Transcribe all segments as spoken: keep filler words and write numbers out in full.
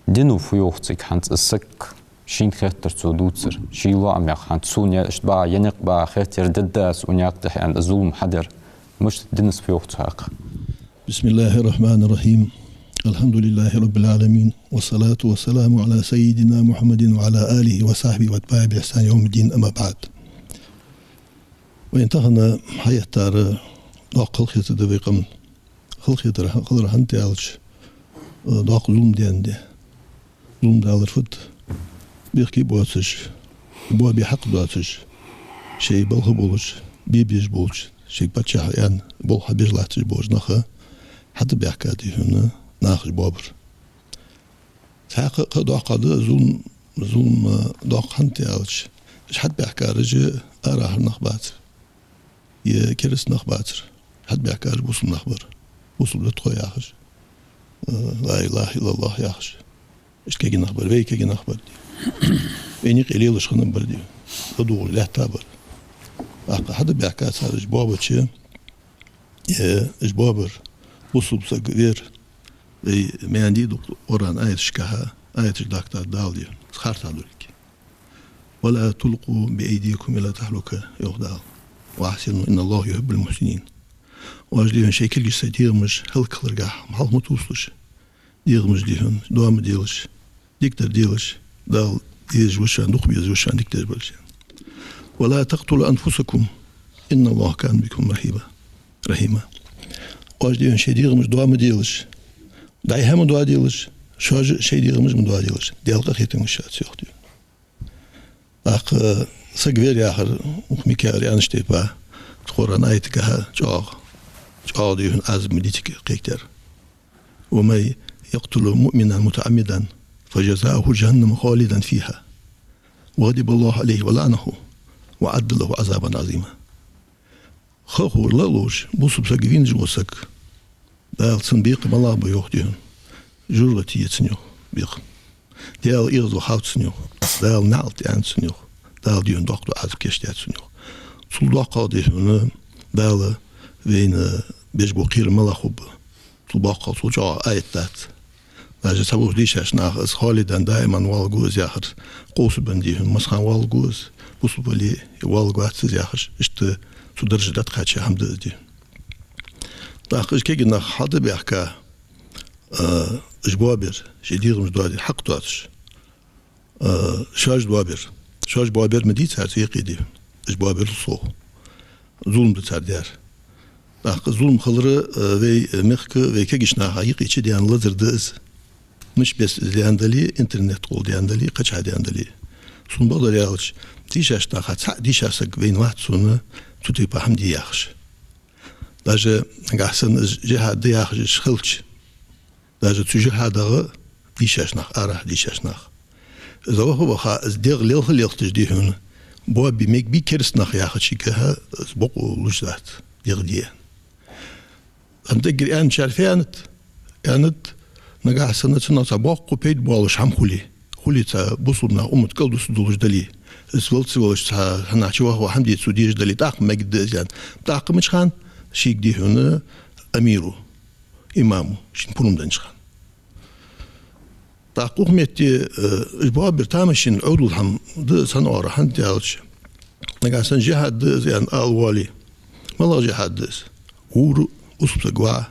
Дино фу йоах цига хӀанз из саг, шийна хетар цо дувцар, ший лоӀамах хӀанз цо не-, ишта багӀа, е никъ багӀа хетар дергдац укх наькъа тӀа аьнна, из зулам хьадар. Мишта дино фу йоах цу хьакъехьа? بسم الله الرحمن الرحيم. الحمد لله رب العالمين. والصلاة والسلام على سيدنا محمد وعلى آله وصحبه وأتباعه بإحسان يوم الدين، أما بعد. Вайна тахан хьаэттар доккха халахетар да вай къаман. Халахетар хьа-, хилар хӀана аьлча, э, доккха зулам даьнна да. Зулам далар фуд? Бехке боацаш, боабе хьакъ доацаш, шоай балха болаш, бе безаш болча, шоай паччахьа аьнна, болх хьабеш латташ болча наха хьатӀабаьхка, дий хьона, нахаш боабар. Цхьаькха а кхы а доккха да зулам, зулам, э, доккха хӀана аьлча, уж хьатӀабаьхкараш арахьара нах бацар, е кераста нах бацар, хьатӀабаьхкараш бусалба нах бар. Бусалба да тхо яхаш, э, لا إله إلا الله яхаш. Ишта кагий нах бар, вай кагий нах бар, дий. Вайна юкъе лелаш хинна бар, дий. ЛадувгӀаш лаьтта бар. ТӀаккха хьатӀабаьхка цар уж боабача, э, уж боабар, бусалба саг вер, вай маьнди дукха Къуръан аяташкахьа, аяташ даккхад Дала, дий, харцахьа дулиг. ولا تلقوا بأيديكم إلى التهلكة, йоах Дала. وأحسنوا إن الله يحب المحسنين. Оаш, дий хьона, шоай кулгашца дегӀамаш хӀалакхиларгахьа хьалха ма тувсалаш. ДегӀамаш, дий хьона, доа ма делаш, дикадар делаш, Дала дезаш ва шоана, дукха безаш ва шоана дикадар болаш. ولا تقتلوا أنفسكم إن الله كان بكم رحيما. Оаш, дий хьона, шоай дегӀамаш доа ма делаш, дӀа-хьа ма доаделаш, шоаш а шоай дегӀамаш ма доаделаш, Даьла къахетам гуш шоаца, йоах, дий хьона. ТӀаккха саг вер яхар, укх мекъа аьннача тайпара, Къуръан аятагахьа чӀоагӀа, чӀоагӀа, дий хьона, Ӏазап ма дий цига кхайкадаьр. ومن يقتل مؤمنا متعمدا فجزاؤه جهنم خالدا فيها وغضب الله عليه ولعنه وأعد له عذابا عظيما. Ха а ховр, ла а ловш, бусалба саг вийнаш вола саг, Дала цунна бекхам малагӀа ба, йоах, дий хьона, жожагӀате я цунна, йоах, бекхам. Даьла эгӀазло хилац цунна, йоах, Дала наьӀалт я цунна, йоах, Дала, дий хьона, доккха дола Ӏазап кийчдаьд цунна, йоах. Цул доккхагӀа, дий хьона, Дала вайна беш бола кхерам малагӀа хургба. Цул боккхагӀа, цул чӀоагӀа аят дац. Даже цхьаболча дийшача наха из خالدا دائما воалларгва из яхар, къовсабенна, дий хьона, массахана воалларгва из, бусалба вале воалларгвац из яхаш, иштта цу дарже дӀатӀакхаьча хӀама да из, дий хьона. ТӀаккха уж кагий нах хьатӀабаьхка, а, уж боабер, шоай дегӀамаш доадер хьакъ доацаш, а, шоаш боабер. Шоаш боабер ма дий царца юкъе, дий хьона, уж боабер лу сох. Зулам да цар даьр. ТӀаккха зулам хилар, а, вай мехка, вай кагийча наха юкъе чудаьнна лазар да из. Мишта бесса из даьнна дале, интернет гӀолла даьнна дале, кхычахьа даьнна дале. Сона бакъдар аьлча, дийшача наха цхьа а дийша саг вайна вац сона цу тайпара хӀама де яхаш. Даже нагахьа санна из жихӀад да яхаш уж хилча, даже цу жихӀадагӀа дийшача наха, арахьа дийшача наха, из ваха-ваха, из дегӀ лелха-лелхаш, дий хьона, боабе мегаш бий кераста нах яхача, шийгахьа из бокъо луш дац, дегӀ де. Амма даггара аьнначар фу аьннад? Аьннад, нагахьа санна цунах цхьа боккха пайда боалаш хӀама хуле, хуле цхьа бусалба наха уммат кӀалдусаргдолаш дале, из валлалца волаш цхьа хьанахьа чуваха хӀама де цо дезаш дале, тӀаккха мегаргда из, аьнна. ТӀаккха мича хана? Шийга, дий хьона, амира, имама, шийна пурам деннача хана. ТӀаккха укх метте, э, уж боабер тамашийна Ӏовдала хӀама да из, хӀана оара, хӀана аьлча, нагахьа санна жихӀад да из аьнна ала воале, малагӀа жихӀад да из? Вура бусалба саг ваха,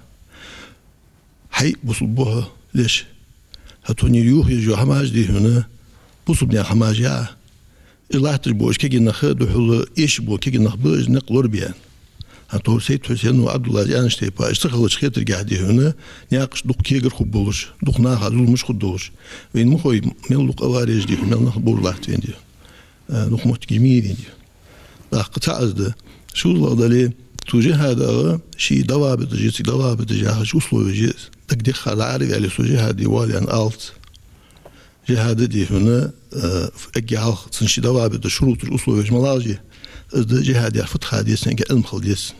хьай бусалба бухь леша, хьа тхона юха езаш йола хӀамаш, дий хьона, бусалба наьха хӀамаш я, уж латташ бола уж кагий нах духьала эшаш бола кагий нах ба, уж никъ лорабе, аьнна. ХӀанз тхьовра Сайд-Хьусейна, Ӏабдуллас аьннача тайпара, уж ца хилча, хетаргахьа, дий хьона, наькъаш дукха кегар хургболаш, дукха наха зуламаш хургдолаш. Вайна ма хой, мел дукха авареш, дий хьона, мел нах бовр латт вайна, дий хьона. Э, дукха моттигаш ма йий вайна, дий хьона. ТӀаккха цхьа из да. ШозлагӀа дале, цу жихӀадагӀа ший довабитӀаш я, цига довабитӀаш яхаш условеш я, дагадехха дӀаараваьле, со жихӀаде воалл аьнна алац. ЖихӀада, дий хьона, э, эггара хьалха цун ший довабитӀаш, шуруташ, условеш малагӀаш я? Из да жихӀаде фатха деза, эггара Ӏилма хила деза.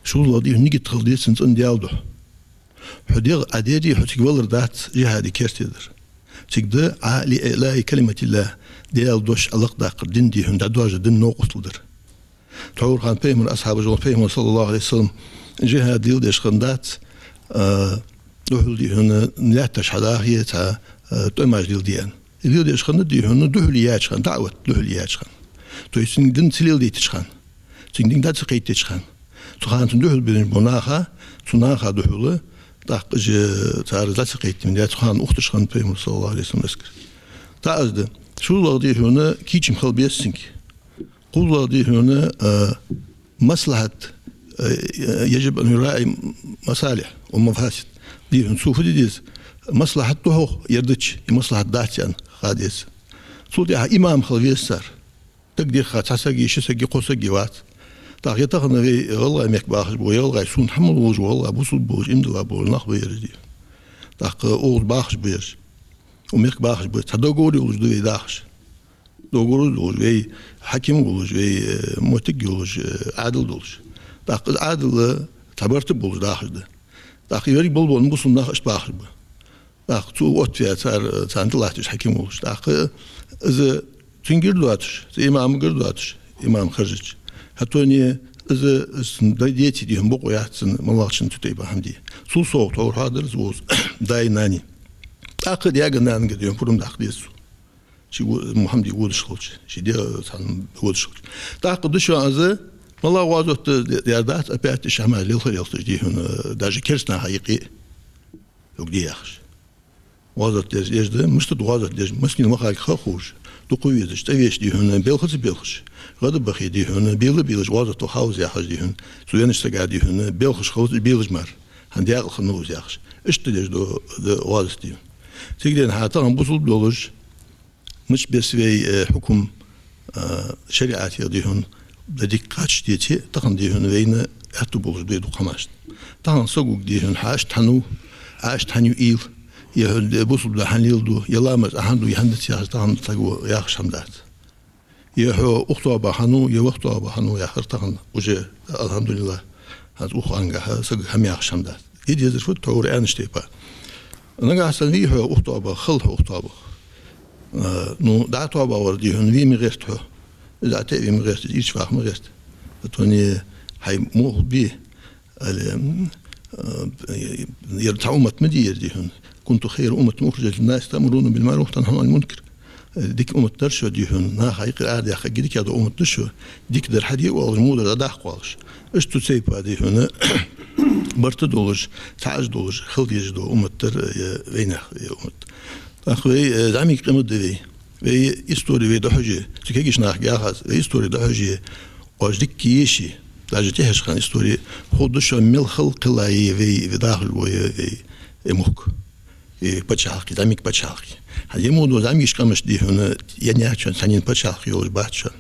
ШозлагӀа, дий хьона, нигат хила деза цун цӀена Даьла духьа. Хьо дегӀ Ӏадерри, хьо цига валар дац жихӀаде керте дар. Цига да Ӏа لإعلاء كلمة الله, Даьла дош Ӏолакхдаккхар, дин, дий хьона, дӀадожар, дин новкъостал дар. Тхьовра хинна пайхамара асхьабаш, йоах, пайхамара, صلى الله عليه وسلم, жихӀад леладеш хиннадац, а, духьал, дий хьона, лаьтташ хьадахе цхьа, э, тӀемаш леладе аьнна. Леладеш хиннад, дий хьона, духьале яьча хана, даӀват духьале яьча хана. То есть цунга дин ца леладайтача хана, цунга дин дӀа ца кхайкадеча хана. Цу хана цунна духьал бенаш бола наха, цу наха духьала, тӀаккха уж цар дӀа ца кхайкаденна, цу хана ухийташ хиннад Пайхамара, صلى الله عليه وسلم, эскар. ТӀаккха из да. ШоллагӀа, дий хьона, кийчам хила беза цунга. КхоалагӀа, дий хьона, э, маслахьат, э, يجب أن يراعي مصالح ومفاسد. Дий хьона, цо фу де деза? Маслахьат да-хьогӀ ер дича, е маслахьат дац аьнна ха деза. Цул тӀехьагӀа имам хила веза цар. Дагадехха, цхьа саг е, ши саг е, кхо саг е вац. ТӀаккха е тахан вай гӀалгӀай мехка бахаш бола, е гӀалгӀай, сона хьамал волаш вола гӀалгӀай, бусалба болаш, иман дилла болаш нах ба ераш, дий хьона. ТӀаккха укхаза бахаш ба ераш. Укх мехка бахаш ба. Цхьа договор йолаш да вай дахаш. Договор долаш, вай хьаким волаш, вай, э, моттиг йолаш, э, Ӏаьдал долаш. ТӀаккха из Ӏаьдал, э, цхьа барт болаш дахаш да. ТӀаккха еррига болабенна бусалба нах иштта бахаш ба. ТӀаккха цо оттаваь цар, э, царна тӀалатташ хьаким волаш. ТӀаккха из цунгара доацаш, цу имамагара доацаш, имам харжача. ХӀаьта из, из дай деце, дий хьона, бокъо яц цунна, моллагӀчунна цу тайпара хӀама де. Цул совгӀа тхьовра хьоадар из вовз, даи нанеи. ТӀаккха даьга-нанага, дий хьона, пурам даккха деза цо. Ший во-, мухьамди водаш хилча, ший де-, цхьан водаш хилча. ТӀаккха да шоана из, моллагӀа гӀазот даьр дац, опять ишта хӀамаш лелхар-лелхаш, дий хьона, даже кераста наха юкъе хӀама де яхаш. ГӀазот деш, деш да, мишта да гӀазот деш, массанена мехка ха а ховш, дукха везаш, тӀавеш, дий хьона, белха ца белхаш, гӀадбахе, дий хьона, бела-белаш гӀазот хьауза яхаш, дий хьона, цу веннача сага, дий хьона, белхаш хилча, белаш мара, хӀана, декъала хиннав из яхаш. Иштта деш да, да гӀазот, дий хьона. Цига денз хьа тахан бусалба долаш, мича беса вай, э, хьукам, э, шариӀатах, дий хьона, да дика кхача деце, тахан, дий хьона, вайна аьттув болаш да дукха хӀамаш. Тахан сагага, дий хьона, хьа иштта хьанав, Ӏа иштта хьанав уйла, е хьо бусалба да хьанна леладу, е ламаз Ӏа хьанна ду, е хьанна дац яхаш, тахан саго яхаш хӀама дац. Е хьо укх тоабах хьанав, е вокх тоабах хьанав яхар тахан уже, алхьамдулиллахӀ, хӀанз укх ханагахьа сагага хӀама яхаш хӀама дац. Де дезар фуд, тхьовра аьннача тайпара. Нагахьа санна вий хьо укх тоабах, хила хьо укх тоабах. Э, ну, дӀа тоабах вар, дий хьона, ве ма гӀерта хьо. Из дӀа тӀа а ве ма гӀерта, из ирча ваха ма гӀерта. ХӀаьта хьай мохк бе, али, м, э, ер цхьа уммат ма дий ер, дий хьона. «كنتم خير أمة أخرجت للناس تأمرون بالمعروف وتنهون عن المنكر». Э, дика уммат дар шо, дий хьона, наха юкъера арадаьккха, дикадар уммат да шо, дикадар хьаде а воалаш, водар дӀадаккха а воалаш. Иштта цу тайпара, дий хьона, барт долаш, цхьа уж долаш, хила дезаш дола уммат дар, э, вайнаьха, э, уммат. ТӀаккха вай, э, зӀамига къам да вай. Вай истори вай дӀахьоже, цу кагийча нахага яхаш, вай истори дӀахьоже, оаш дика еший, даже тӀехьашка хинна истори, ховргда шоана мел хала кхеллай вай, вай дахаш бола вай, вай мохк. Э, паччахьалкхе, зӀамига паччахьалкхе. ХӀанз ер мо дола зӀамигача къамашта, дий хьона, е наьха цхьаннена паччахьалкхе йолаш бац шоана.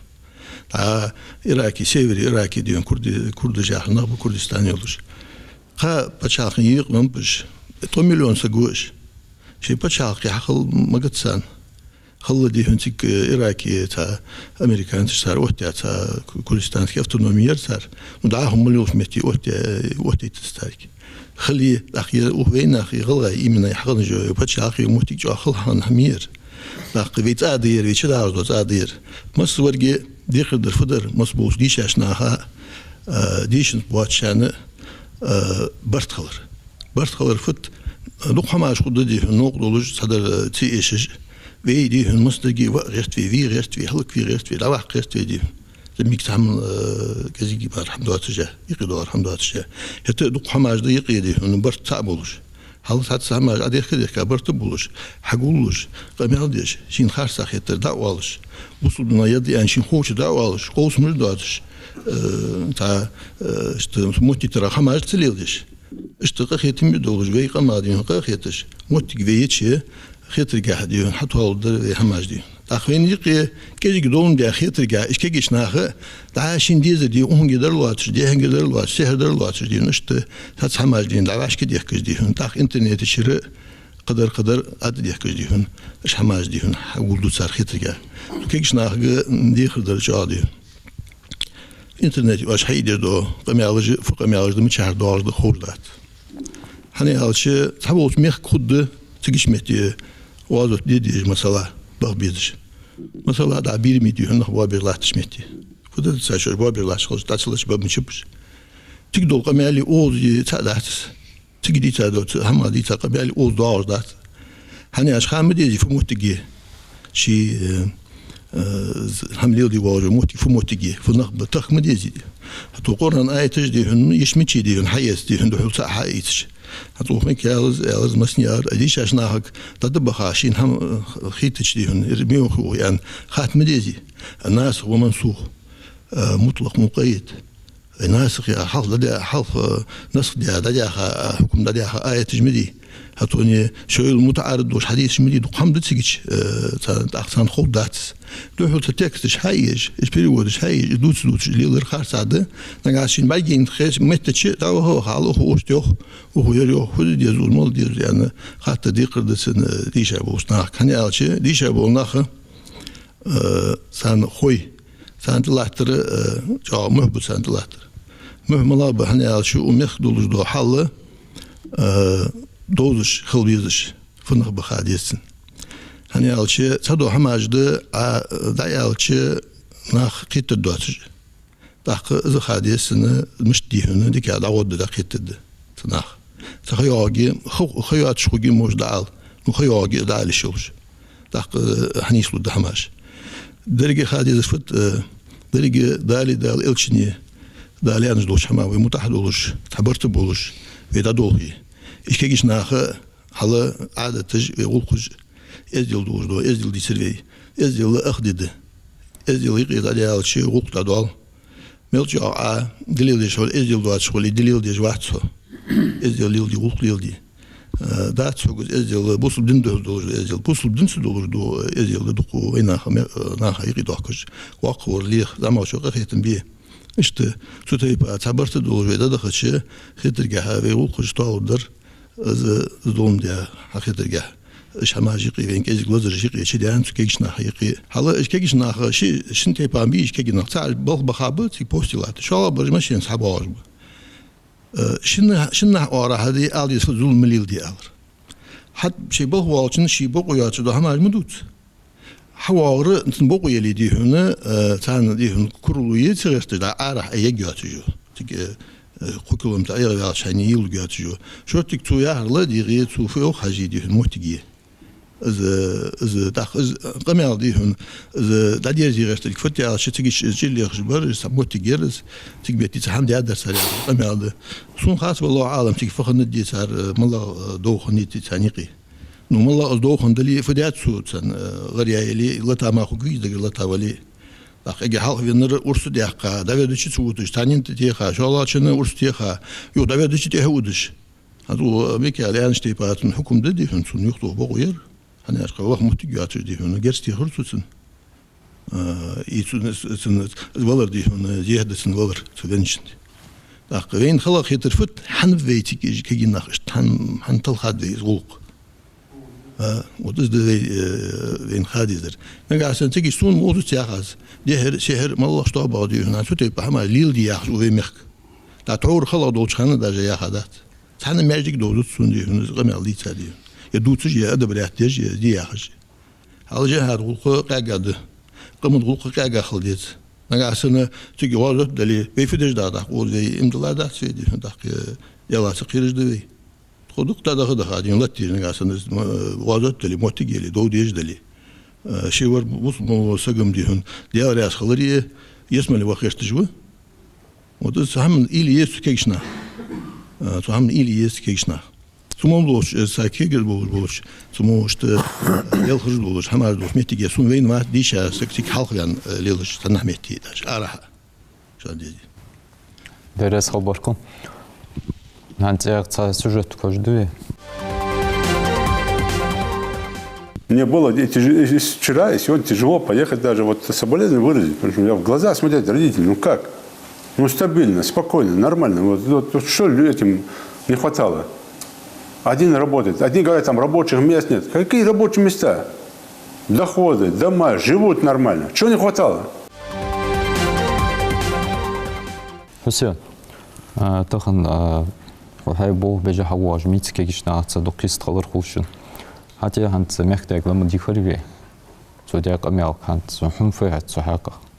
ТӀа Ираке, севере Ираке, дий хьона, курди-, курдаш яхаш нах ба, Курдистан йолаш. Кхы паччахьалкхен юкъе ма ба уж, ткъо миллион саг ва уж. Шоай паччахьалкхе хьахила магац царна. Хала, дий хьона, цига, э, Ираке цхьа американцаша цар оттаяь цхьа ку-, курдистански автономи яр цар. Ну, дӀахо мел йолча метте отта-, оттайт цар. Хала, тӀаккха е укх вайнаьха, е гӀалгӀай имена хьахинна йола паччахьалкхе, моттиг чӀоагӀа хала хинна хӀама яр. ТӀаккха вай цӀа да ер, вай чудагӀаш дола цӀа да ер. Массаварга декхар дар фу дар, масса болча дийшача наха, э, дийшанза боацачарна, э, барт хилар. Барт хилар фуд, дукха хӀамаш хургда, дий хьона, новкъа долаш, цхьадар, э, ца эшаш. Вай, дий хьона, массадарга ваха гӀерт вай, ве гӀерт вай, хӀалакве гӀерт вай, дӀаваккха гӀерт вай, дий хьона. Цу мига цхьа хӀама, э, кӀезига мара хӀама доацаш а, юкъе дола хӀама доацаш а. ХӀаьта дукха хӀамаш да юкъе, дий хьона, барт цхьа болаш. Хьал цхьацца хӀамаш Ӏодехка-дехка, барт болаш, хьагуллуш, къамаьл деш, шийна харцахьа хетар дӀаоалаш, бусалба дина яр да аьнна шийна ховча дӀаоалаш, къовсамаш доацаш, э, цхьа, э, иштта моттийтарах хӀамаш ца леладеш. Иштта къахетам бе долаш, вай къамах, дий хьона, къахеташ, моттиг вай еча, хетаргахьа, дий хьона, хьатоалургдар вай хӀамаш, дий хьона. ТӀаккха вайна юкъе кӀезига долаш да хетаргахьа, иштта кагийча наха, дӀа шийна дезар, дий хьона, укхунга дар лоацаш, дехьанга дар лоацаш, сехьар дар лоацаш, дий хьона, иштта цхьацца хӀамаш, дий хьона, дӀавӀашка дехкаш, дий хьона. ТӀаккха интернета чура кхыдар-кхыдар Ӏодехкаш, дий хьона, иштта хӀамаш, дий хьона, хьагулду цар хетаргахьа. Кагийча нахага дехар дар чӀоагӀа, дий хьона. Интернете оаш хьаийдеш дола къамаьлаш, фу къамаьлаш да, мичахьара доагӀаш да, ховш дац. ХӀана аьлча, цхьаболча мехка хургда цигача метте гӀазот де дезаш, масала, баха безаш. Масала, дӀа бераме, дий хьона, нах боабеш латтача метте. Фу да цар шоаш боабеш латташ хилча, дӀа ца латташ баб ма чупаш. Цига дола къамаьли оззи цхьа дац из. Цига дийца доаца, хӀама дийца къамаьл укхаза доагӀаш дац. ХӀана аьлча ха ма дезий фу моттиг я. Ший, э, э, з-, хӀама леладе воагӀаш моттиг фу моттиг я, фу нах ба, тахка ма дезий. ХӀаьта Къуръан аяташ дий хьона, йиш мичай дий хьона, хьаэца дий хьона, духьал цаӀ хьаийцаш. ХӀаьта укх мехка ялаз, ялаз массане яр, а дийшача нахага дӀадабаха, шийна хӀама, э, хийтача дий хьона, ер мио ху ян, хатта ма дезий. Насих ва мансух, э, мутлакъ, мукъаййад. Э, насих я хьалха дӀаде-, хьалха, э, насх даь, дӀадаьха, э, хӀукам дӀадаьха аяташ ма дий. ХӀаьта шоайла мутаӀаррид долаш хьадисаш ма дий, дукха хӀама да цигача, э, царна, тӀаккха царна ховргдац. Духьал цу тексташ хьаеш, уж переводаш хьаеш, уж дувца-дувцаш лелар харцахьа да. Нагахьа шийна бӀаргайна хетача метте чу дӀаваха-ваха, хьалха укхо иштта йоах, укхо ер йоах, фу де деза, мала деза аьнна, хатта декхар да цунна, э, дийша болча нахага. ХӀана аьлча дийша бола нах, э, царна хой, царна тӀалаттар, э, чӀоагӀа мухь ба царна тӀалаттар. Мухь малагӀа ба, хӀана аьлча укх мехка долаш дола хьал, э, довзаш хила везаш фу нах ба ха деза цунна. ХӀана аьлча цхьадола хӀамаш да, Ӏа дӀааьлча нах кхетаргдоацаш. ТӀаккха из ха деза цунна, мишта дий хьона, дика дӀагӀоргда, дӀакхетаргда цу наха. Цу ха йоагӀаргья, ха, ха йоацаш хургья, может, дӀаала, ну, ха йоагӀаргья дӀаала йиш йолаш. ТӀаккха, э, хьанийслургда хӀамаш. Деррига ха дезар фуд, э, деррига Дали, Дала элчани, Дала аьнна долча хӀамах вай мутӀахьа долаш, цхьа барт болаш, вай дӀадолхе. Уж кагийча наха хьал, Ӏадаташ, вай гӀулакхаш, эздел долаш да, эздел дийцар вай. Эздел ах ди да. Эздел юкъе дӀадаьлча, гӀулакх дӀадоал. Мел чӀоагӀа Ӏа дӀалеладеш хьо, эздел доацаш хуле, дӀалеладеш вац хьо. Эздел леладе, гӀулакх леладе. Э, дац хьога из эздел, бусалба дина духьал долаш да эздел. Бусалба динца долаш да эздел, да дукха вай наха ме-, э, наха юкъе доахкаш. Воккхавар леха, зӀамагӀчоа къахетам бе. Иштта цу тайпара цхьа барт долаш вай дӀадахача, хетаргахьа вай гӀулакхаш тоалургдар, из, из долаш да хьа хетаргахьа. Уж хӀамаш юкъе, вайна кӀезига лазараш юкъе чудаьнна цу кагийча наха юкъе. Хьал уж кагийча наха ши-, шин тайпара ба уж кагий нах. ЦаӀ балха баха ба, цига посте латт. ШоллагӀбараш машенаца хьабоагӀаш ба. Э, шинна-, шиннахьа оагӀорахьа дий, ала деза фуд, зулам ма леладе алар. ХӀаьта ший балха воаллачоа ший бокъо йоацаш дола хӀамаш ма дувца. ХьавоагӀар, цун бокъо яле дий хьона, э, царна дий хьона курал е ца гӀерташ, дӀа арахьа эгга йоацаш я. Цига, э, э, кхо километр эгӀа ваьлча хьайна йийлургйоацаш я. Шортига цо яхар ладийгӀе, цо фу йоах хьажий дий хьона моттиг я. Из, из, тӀаккха из къамаьл дий хьона, из дӀадерзе гӀертарг фуд аьлча, цига чу-, чулехаш бар, из цхьа моттиг яр из, цига метте цхьа хӀама даьдар цар, къамаьл да. Сона хац, валлахӀу аӀлам, цига фу хиннад дий цар, э, малагӀа, э, дов хиннад дий царна юкъе. Ну, малагӀа из дов хинна дале а, фу даьд цо царна, э, гӀар яь яле, лата мара хургвий из дагара лата вале. ТӀаккха эггара хьалха веннар урс даьккха, дӀавеннача цу уташ, царна тӀатеха, шоллагӀчунна урс теха, юха дӀавеннача тӀехьа удаш. ХӀанз укх Микаила аьннача тайпара цун хьукам да дий хьона, цун юхатоха бокъо яр. ХӀана аьлча кхы ваха моттиг йоацаш дий хьона, герз техар цо цунна. А, и цун, цун валар дий хьона, зехьа да цун валар, цу венначунна. ТӀаккха вайна хала хетар фуд, хӀана вай цига уж кагий нах, иштта хӀана, хӀана талхад вай из гӀулакх. А, вот из да вай, э, вайна ха дезар. Нагахьа санна цига сона моза ца яхаш, дехьара, сехьара, малагӀаш тоабагӀа дий хьона, цу тайпара хӀама леладе яхаш укх вай мехка. ТӀаккха тхьовра хала долча хана даже яха дац. Цхьанне маьждиг довзац сона дий хьона, из къамаьл дийца дий хьона. Е дувцаш, е одобрять деш, е де яхаш. Хьал жихӀада гӀулакх къаьга да. Къаман гӀулакх къаьга хила деза. Нагахьа санна цига гӀазот дале, вай фу деш да тӀаккха, оз вай иман дилла дац вай дий хьона, тӀаккха, э, Даьлаца кхераш да вай. Тхо дукха дӀадаха-даха дий хьона латташ, нагахьа санна из ма-, э, гӀазот дале, моттиг яле, дов дезаш дале. Э, ший вар бус-, мо-, сагам дий хьона, Даьла раьза хиларе, ялсмале ваха гӀерташ ва. Вот из цу хӀаман уйла е еза цу кагийча наха. А, цу хӀаман уйла е еза цу кагийча наха. Цу мо болча, э, са кагий болаш болча, цу мо иштта, э, лелхаш долаш, хӀамаш долаш моттиге сона вайна вац дийша саг цига хьалха ваьнна, э, лелаш, цхьаннахьа метте даже, арахьа. Шоана дези. Дерригаш хабаркхо. ХӀанз цӀагӀа цхьа сюжет кхоачашде вай. Мне было эти же, и вчера, и сегодня тяжело поехать даже, вот соболезнования выразить, потому что я в глаза смотреть родителей, ну как? Ну, стабильно, спокойно, нормально. Вот, вот, вот что лю-, этим не хватало? Один работает, одни говорят, там рабочих мест нет. Какие рабочие места? Доходы, дома, живут нормально. Чего не хватало? Хьусен, а, тахан, а, хьай болх беш хьавоагӀаш мицца кагийча нахаца дукха хьист хилар хул шун. ХӀаьта хӀанз мехкдаьга ламаз дийхар вай. Цо даь къамаьл хӀанз, цо хьона фу хет цу хьакъехьа?